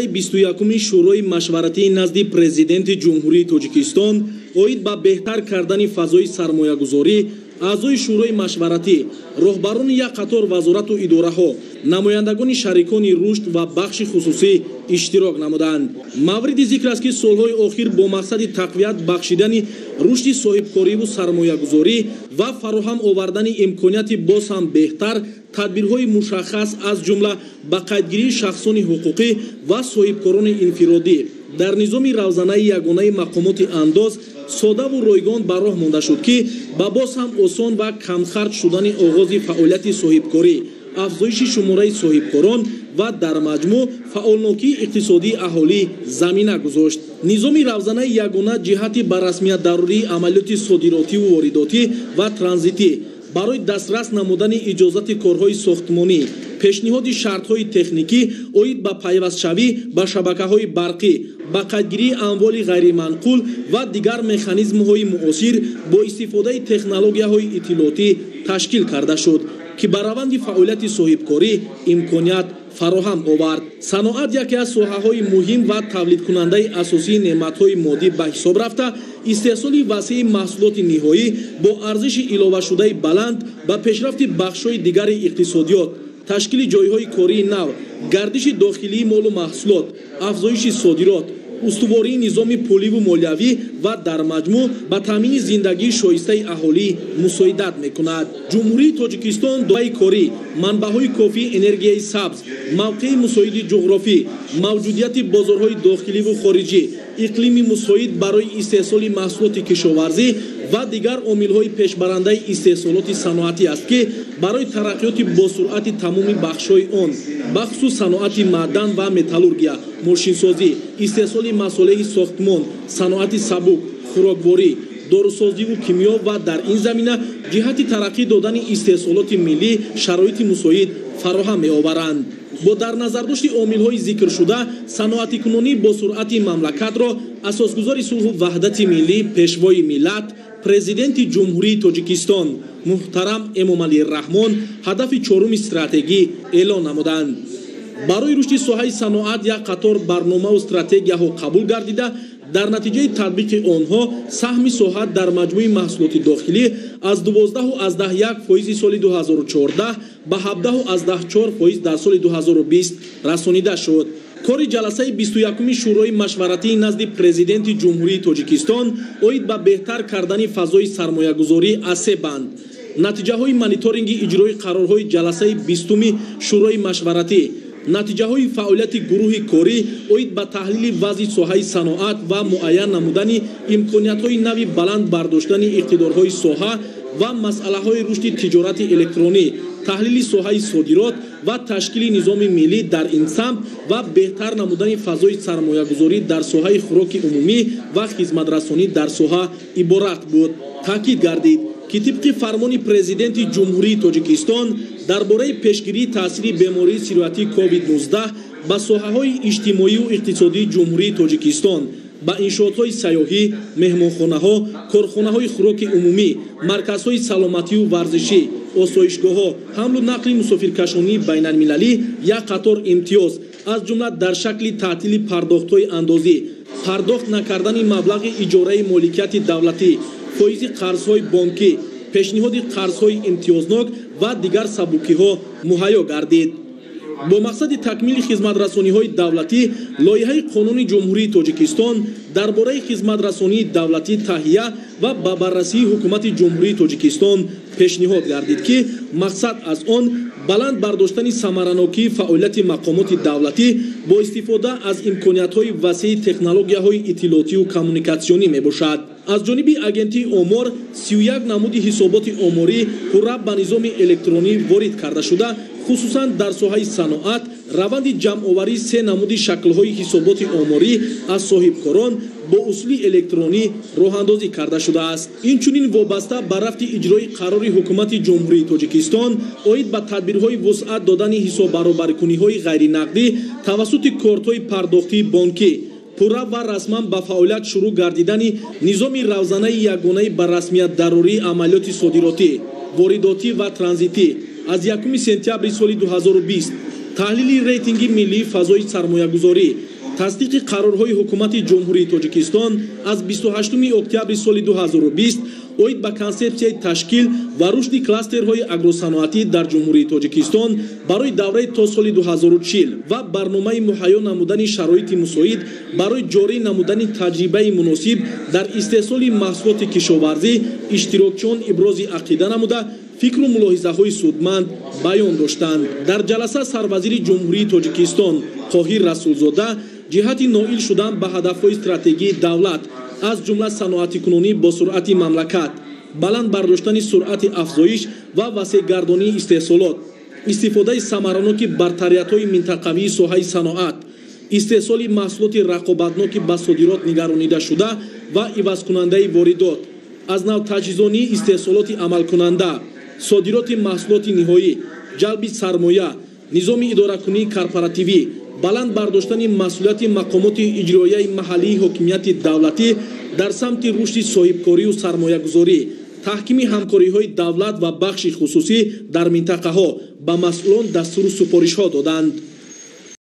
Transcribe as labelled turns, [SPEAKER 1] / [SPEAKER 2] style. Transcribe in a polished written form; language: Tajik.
[SPEAKER 1] 21-уми Шӯрои машваратии назди Президенти Ҷумҳурии Тоҷикистон оид ба беҳтар кардани фазои сармоягузорӣ аъзои Шӯрои машваратӣ, роҳбарони як қатор вазорату идораҳо, намояндагони шарикони рушд ва бахши хусусӣ иштирок намуданд. Мавриди зикр аст, ки солҳои охир бо мақсади тақвият бахшидани рушди соҳибкориву сармоягузорӣ ва фароҳам овардани имконияти боз ҳам беҳтар тадбирҳои мушаххас, аз ҷумла ба қайдгирии шахсони ҳуқуқӣ ва соҳибкорони инфиродӣ дар низоми равзанаи ягонаи мақомоти андоз содаву ройгон ба роҳ монда шуд, ки ба боз ҳам осон ва камхарҷ шудани оғози фаъолияти соҳибкорӣ, афзоиши шумораи соҳибкорон ва дар маҷмӯъ фаъолнокии иқтисодии аҳолӣ замина гузошт. Низоми равзанаи ягона ҷиҳати ба расмият дарурии амалиёти содиротиву воридотӣ ва транзитӣ, барои дастрас намудани иҷозати корҳои сохтмонӣ, пешниҳоди шартҳои техникӣ оид ба пайвастшавӣ ба шабакаҳои барқӣ, ба қайдгирии амволи ғайриманқул ва дигар механизмҳои муосир бо истифодаи технологияҳои иттилоотӣ ташкил карда шуд, ки ба раванди фаъолияти соҳибкорӣ имконият фароҳам овард. Саноат яке аз соҳаҳои муҳим ва тавлидкунандаи асосии неъматҳои моддӣ ба ҳисоб рафта, истеҳсоли васеи маҳсулоти ниҳоӣ бо арзиши иловашудаи баланд ба пешрафти бахшҳои дигари иқтисодиёт, ташкили ҷойҳои кории нав, гардиши дохилии молу маҳсулот, афзоиши содирот, устувории низоми пуливу молиявӣ ва дар маҷмӯъ ба таъмини зиндагии шоистаи аҳолӣ мусоидат мекунад. Ҷумҳурии Тоҷикистон дои корӣ, манбаъҳои кофии энергияи сабз, мавқеи мусоиди ҷуғрофӣ, мавҷудияти бозорҳои дохиливу хориҷӣ, иқлими мусоид барои истеҳсоли маҳсулоти кишоварзӣ ва дигар омилҳои пешбарандаи истеҳсолоти саноатӣ аст, ки барои тараққиёти босуръати тамоми бахшҳои он, бахусус саноати маъдан ва металлургия, мошинсозӣ, истеҳсоли масолеҳи сохтмон, саноати сабук, хӯрокворӣ, дорусозиву кимиё ва дар ин замина ҷиҳати тараққӣ додани истеҳсолоти миллӣ шароити мусоид фароҳам меоваранд. Бо дар назардошти омилҳои зикршуда саноатикунонӣ бо суръати мамлакатро асосгузори сулҳу ваҳдати миллӣ, Пешвои миллат, Президенти Ҷумҳурии Тоҷикистон муҳтарам Эмомалӣ Раҳмон ҳадафи чоруми стратегӣ эълон намуданд. Барои рушди соҳаи саноат як қатор барномаву стратегияҳо қабул гардида, дар натиҷаи татбиқи онҳо саҳми соҳа дар маҷмӯи маҳсулоти дохилӣ аз 12,1 фоизи соли 2014 ба 17,4 фоиз дар соли 2020 расонида шуд. Кори ҷаласаи 21-уми Шӯрои машваратии назди Президенти Ҷумҳурии Тоҷикистон оид ба беҳтар кардани фазои сармоягузорӣ аз се банд: натиҷаҳои мониторинги иҷрои қарорҳои ҷаласаи 20-уми Шӯрои машваратӣ, натиҷаҳои фаъолияти гурӯҳи корӣ оид ба таҳлили вазъи соҳаи саноат ва муайян намудани имкониятҳои нави баланд бардоштани иқтидорҳои соҳа ва масъалаҳои рушди тиҷорати электронӣ, таҳлили соҳаи содирот ва ташкили низоми миллӣ дар ин самт ва беҳтар намудани фазои сармоягузорӣ дар соҳаи хӯроки умумӣ ва хизматрасонӣ дар соҳа иборат буд. Таъкид гардид, ки тибқи фармони Президенти Ҷумҳурии Тоҷикистон дар бораи пешгирии таъсири бемории сироятии COVID-19 ба соҳаҳои иҷтимоию иқтисодии Ҷумҳурии Тоҷикистон, ба иншоотҳои сайёҳӣ, меҳмонхонаҳо, корхонаҳои хӯроки умумӣ, марказҳои саломатию варзишӣ, осоишгоҳҳо, ҳамлу нақли мусофиркашонии байналмилалӣ як қатор имтиёз, аз ҷумла дар шакли таътили пардохтҳои андозӣ, пардохт накардани маблағи иҷораи моликияти давлатӣ, фоизи қарзҳои бонкӣ, пешниҳоди қарзҳои имтиёзнок ва дигар сабукиҳо муҳайё гардид. Бо мақсади такмили хизматрасониҳои давлатӣ лоиҳаи Қонуни Ҷумҳурии Тоҷикистон дар бораи хизматрасонии давлатӣ таҳия ва ба баррасии Ҳукумати Ҷумҳурии Тоҷикистон пешниҳод гардид, ки мақсад аз он баланд бардоштани самаранокии фаъолияти мақомоти давлатӣ бо истифода аз имкониятҳои васеи технологияҳои иттилоотиву коммуникатсионӣ мебошад. Аз ҷониби Агентии омор 31 намуди ҳисоботи оморӣ пурра ба низоми электронӣ ворид карда шуда, хусусан дар соҳаи саноат раванди ҷамъоварии се намуди шаклҳои ҳисоботи оморӣ аз соҳибкорон бо усули электронӣ роҳандозӣ карда шудааст. Инчунин вобаста ба рафти иҷрои қарори Ҳукумати Ҷумҳурии Тоҷикистон оид ба тадбирҳои вусъат додани ҳисоббаробарикуниҳои ғайринақдӣ тавассути кортҳои пардохтии бонкӣ, пурра ва расман ба фаъолият шурӯъ гардидани низоми равзанаи ягонаи ба расмият дарурии амалиёти содиротӣ, воридотӣ ва транзитӣ аз 1 сентябри соли 2020. Таҳлили рейтинги миллии фазои сармоягузорӣ, тасдиқи қарорҳои Ҳукумати Ҷумҳурии Тоҷикистон аз 28 октябри соли 2020 оид ба консепсияи ташкил ва рушди кластерҳои агросаноатӣ дар Ҷумҳурии Тоҷикистон барои давраи то соли 2040 ва барномаи муҳайё намудани шароити мусоид барои ҷорӣ намудани таҷрибаи муносиб дар истеҳсоли маҳсулоти кишоварзӣ иштирокчиён ибрози ақида намуда, фикру мулоҳизаҳои судманд баён доштанд. Дар ҷаласа сарвазири Ҷумҳурии Тоҷикистон Қоҳир Расулзода ҷиҳати ноил шудан ба ҳадафҳои стратегии давлат, аз ҷумла саноатикунонӣ бо суръати мамлакат, баланд бардоштани суръати афзоиш ва васеъгардонии истеҳсолот, истифодаи самараноки бартариятҳои минтақавии соҳаи саноат, истеҳсоли маҳсулоти рақобатноки ба содирот нигаронидашуда ва ивазкунандаи воридот, аз нав таҷҳизонии истеҳсолоти амалкунанда, содироти маҳсулоти ниҳоӣ, ҷалби сармоя, низоми идоракунии корпоративӣ, баланд бардоштани масъулияти мақомоти иҷроияи маҳаллии ҳокимияти давлатӣ дар самти рушди соҳибкорию сармоягузорӣ, таҳкими ҳамкориҳои давлат ва бахши хусусӣ дар минтақаҳо ба масъулон дастуру супоришҳо доданд.